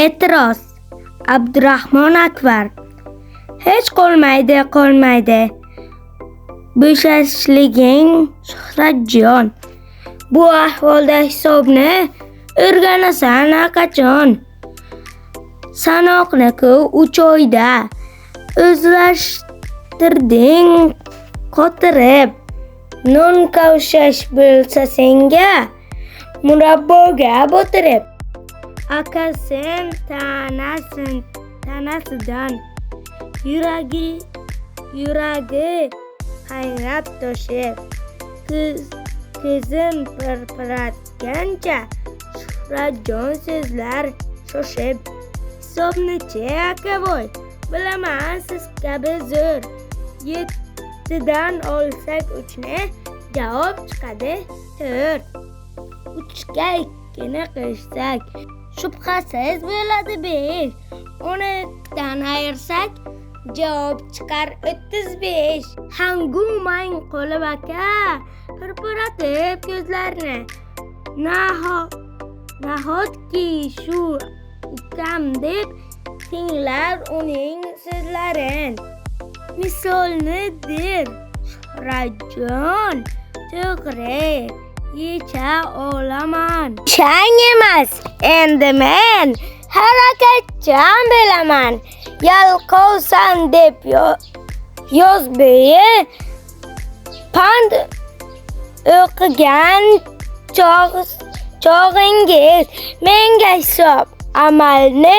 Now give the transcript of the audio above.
E'tiroz. Abdurahmon Akbar. Hech qolmaydi, qolmaydi. Bo'shashliging, Shuhratjon. Bu ahvolda hisobni o'rganasan qachon? Sanoqni-ku 3 oyda o'zlashtirding qotirib. Non kavshash bo'lsa senga murabboga botirib. Akasin tanasin tanasidan yuragi qaynab toshib, ko'zin pirpiratgancha Shuhratjon so'zlar shoshib. Hisobni-chi, akaboy, bilaman siz kabi zo'r. 7dan olsak 3ni, javob chiqadi 4. 3ga 2ni qo'shsak, shubhasiz bo'ladi 5. 12dan ayirsak, javob chiqar 35. Hangu mang qolib aka, pirpiratib ko'zlarini. Nahotki shu ukam deb tinglar uning so'zlarin. Misolni der Shuhratjon, to'g'ri yecha olaman. Chang emas, endi men harakatchan bo'laman. Yalqovsan deb yoz bo'yi pand o'qigan chog'ingiz menga hisob amalni.